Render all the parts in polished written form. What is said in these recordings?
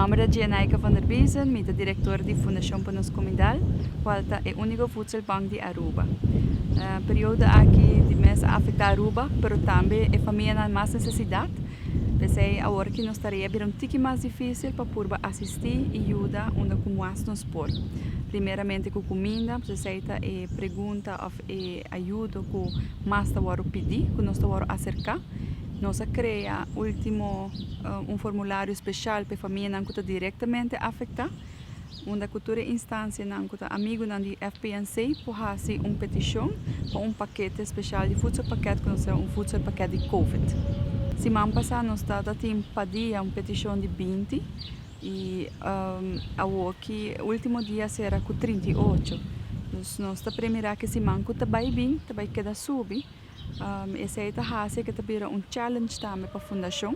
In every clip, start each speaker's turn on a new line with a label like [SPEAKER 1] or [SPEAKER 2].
[SPEAKER 1] nomber ta Gianaika van der Biezen, mi ta director di Fundacion pa Nos Comidal, cual ta e unico voedselbank di Aruba. E periodo aki di mes a afecta Aruba, pero tambe e famianan mas necesidad. P'esey awor ki nos tarea bira un tiki mas dificil pa purba asisti y yuda unda cu mas nos por. Primeramente cu cuminda, pues esey ta e pregunta of e ayudo cu mas ta worde pidi, cu nos ta worde acerca. Nos a crea ultimo un formulario special pa e famianan cu ta directamente afecta, unda cu tur e instancianan cu ta amigunan di FPNC por haci un peticion pa un pakete special di voedselpakket cu nos ta un voedselpakket di covid. Siman pasa nos tata tin pa dia un peticion di 20 y awoki ultimo dia sera cu 38. Dus nos ta premira cu e siman cu ta bay bin ta bay keda subi. Esey ta haci cu ta bira un challenge tambe pa fundacion.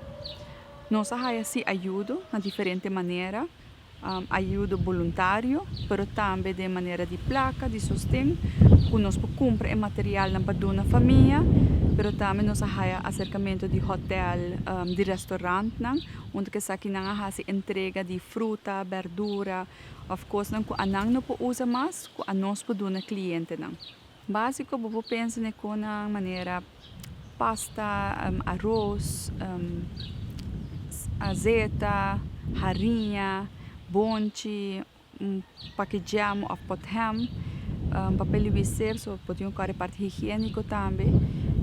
[SPEAKER 1] Nos a haya si ayudo na diferente manera, ayudo boluntario, pero tambe den manera di placa, di sosten, cu nos por cumpra e materialnan pa duna famia, pero tambe nos a haya acercamento di hotel, di restaurantnan, unda cu esakinan a haci entrega di fruta, berdura of cosnan cu anan no por usa mas, cu anos por duna clientenan. Básico bo por pensa na e konan manera pasta, aros, azeta, hariña, bonchi, un paki jam òf potham, papel di wc, so bo tin ku kòrda e parti higiéniko tambe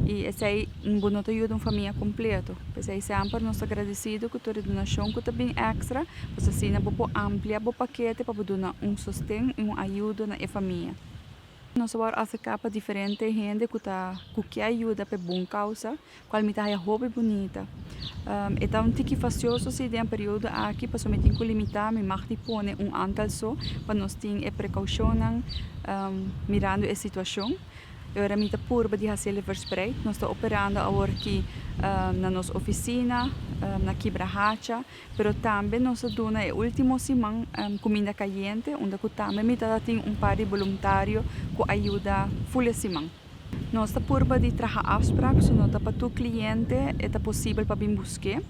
[SPEAKER 1] i esei bo no ta yuda un famia kompleto. P'esei semper nos ta agradesido ku tur e donashon ku ta bin èkstra, pasobra asina bo por amplia bo pakete pa bo duna un sosten i un ayudo na e famia. Nos a wòrdu aserká pa diferente hende ku ta ku ke yuda pa e bon kousa, kual mi ta haya hopi bunita. E ta un tiki fastioso si den e periodo aki pasobra mi tin ku limitá, mi mag di pone un antal so pa nos tin e prekoushonnan mirando e situashon. E ora mi ta purba di hasiel e verspreid. Nos ta operando awor aki na nos ofisina na Kibrahacha. Pero tambe nos a duna e ultimo siman cuminda cayente, unda cu tambe mi ta tin un par di boluntario cu a yuda ful e siman. Nos ta purba di traha afspraak, so no ta pa tur cliente e ta posibel pa bin busk'é.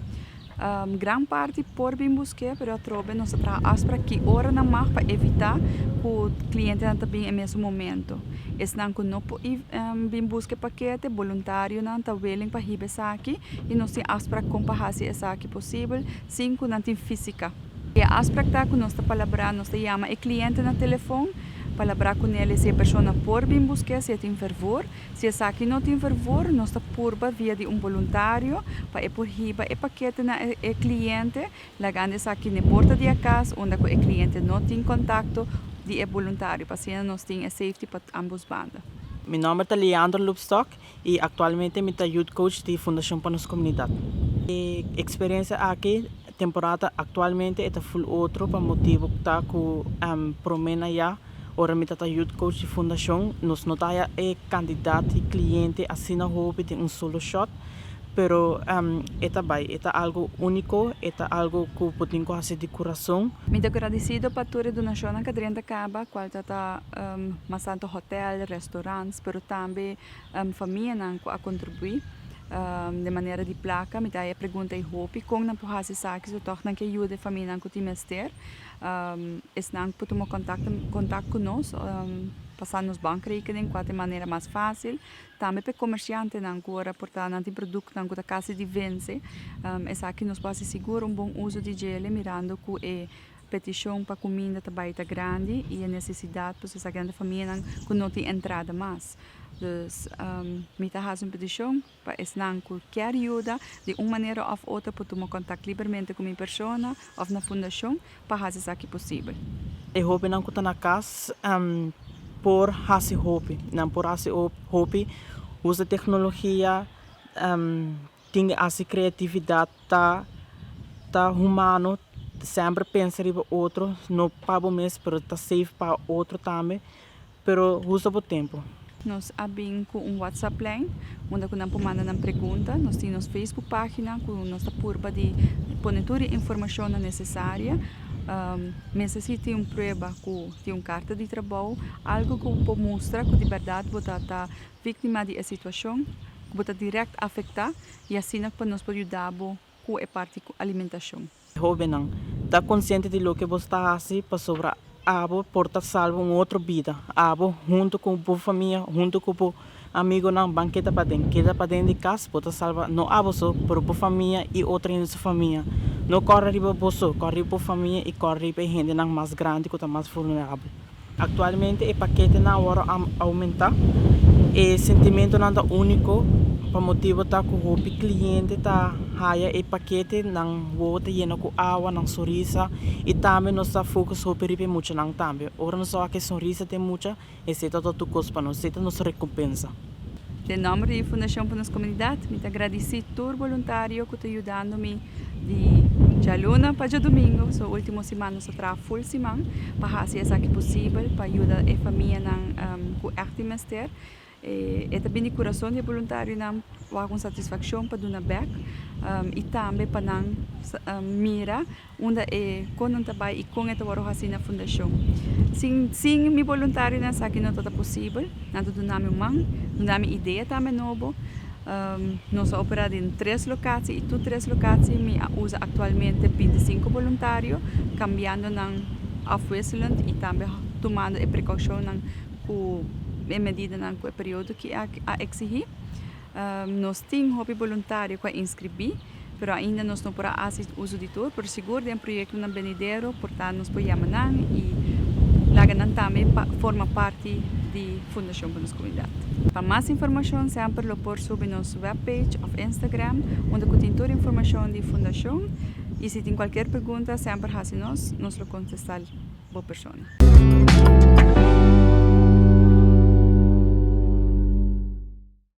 [SPEAKER 1] Gran parti por bin busk'é, pero atrobe nos ta traha afspraak ki ora nan mag pa evita cu clientenan ta bin e mesun momento. Esnan cu no por bin buska e pakete, boluntarionan ta willing pa hiba esaki y nos tin afspraak con pa haci esaki posibel sin cu nan tin fisica. E afspraak ta cu nos ta palabrá, nos ta yama e cliente na telefon, palabrá cu nel si e persona por bin busk'é, si e tin vervoer. Si esaki no tin vervoer, nos ta purba via di un boluntario pa e por hiba e pakete na e cliente, lagando esaki n'e porta di e cas unda cu e cliente no tin contacto di e boluntario, pa asina nos tin e safety pa ambos banda.
[SPEAKER 2] Mi nomber ta Leandro Loopstok y actualmente mi ta Youth Coach di Fundacion pa Nos Comunidad. E experiencia aki temporada actualmente e ta full otro pa motibo ta cu prome na ya ora mi ta ta Youth Coach di Fundacion nos no ta haya e cantidad di cliente asina hopi den un solo shot. Pero e ta bai, e ta algo úniko, e ta algo ku bo tin ku hasi di kurason.
[SPEAKER 1] Mi ta gradisido pa tur e donashonnan ku a drenta kaba, kual ta ta mas tantu hotel, restaurants, pero tambe famianan ku a kontribuí den manera di plaka. Mi ta haña pregunta ei hopi, kon nan por hasi esaki so tòg nan ke yuda e famianan ku tin mester. Esnan por tuma kontakto ku nos, pasa nos bankrekening, kua ta e manera mas fásil. Tambe pa e komersiantenan ku ora por ta nan tin produktonan ku ta kasi di vense, esaki nos por hasi sigur un bon uso di djele mirando ku e petishon pa kuminda ta bai ta grandi i e nesesidat pues esaki nan ta famianan ku no tin entrada mas. Dus mi ta hasi un petishon pa esnan ku kier yuda di un manera òf otro por tuma kontak libermente ku mi persona òf na fundashon pa hasi esaki posibel.
[SPEAKER 2] E hobennan ku ta na kas por hasi hopi. Nan por hasi hopi, usa teknologia, tin hasi kreatividat, ta ta humano, semper pensa riba otro, no pa bo mes pero ta safe pa otro tambe. Pero usa bo tempu.
[SPEAKER 1] Nos a bin ku un WhatsApp lijn unda ku nan por manda nan pregunta. Nos tin nos Facebook pagina ku nos ta purba di pone tur e informashonnan nesesaria. Mester si tin un prueba ku tin un karta di trabou, algu ku por mustra ku di bèrdat bo ta ta víktima di e situashon, ku bo ta dirèkt afektá i asina pa nos por yuda bo ku e parti ku alimentashon.
[SPEAKER 2] Hóbennan, ta konsiente di loke bo ta hasi pasobra abo por ta salba un otro bida. Abo huntu ku bo famia, huntu ku bo amigunan, ban keda paden. Keda paden di kas, bo ta salba no abo so, pero bo famia i otro hende su famia. No kòrda riba bo so, kòrda riba bo famia i kòrda riba e hendenan mas grandi ku ta mas vulnerabel. Aktualmente e paketenan a wòrdu oumentá. E sentimentonan ta úniko pa motibu ta ku hopi kliente ta haya e pakete, nan wowo ta yena ku awa, nan sonrisa i tambe nos ta focus hopi riba e muchanan tambe. Ora nos a wak e sonrisa di e mucha, esei ta tur kos pa nos, esei ta nos rekompensa.
[SPEAKER 1] Den nòmber di Fundashon pa Nos Komunidat mi ta gradisí tur boluntario ku ta yudando mi di djaluna pa djadumingu. So último siman nos a traha ful siman pa hasi esaki posibel pa yuda e famianan ku ègt tin mester. E ta bini kurason di e boluntarionan wak un satisfakshon pa duna bèk i tambe pa nan mira unda e kon nan ta bai i kon e ta wòrdu hasi na fundashon. Sin sin mi boluntarionan esaki no tabata posibel. Nan ta duna mi un man, duna mi idea tambe nobo. Nos a operá den tres lokatie i tur tres lokatie mi a usa aktualmente 25 boluntario, kambiando nan afwisselend i tambe tumando e prekoushonnan ku e medidanan ku e periodo ki a eksigí. Nos tin hopi boluntario ku a inskribí, pero ainda nos no por a hasi uso di tur, pero sigur den proyektonan benidero por ta nos por yama nan i laga nan tambe forma parti di Fundashon pa Nos Komunidat. Pa mas informashon semper lo por subi nos webpage òf Instagram unda ku tin tur informashon di fundashon i si tin kualkier pregunta semper hasi nos, nos lo kontestá bo persona.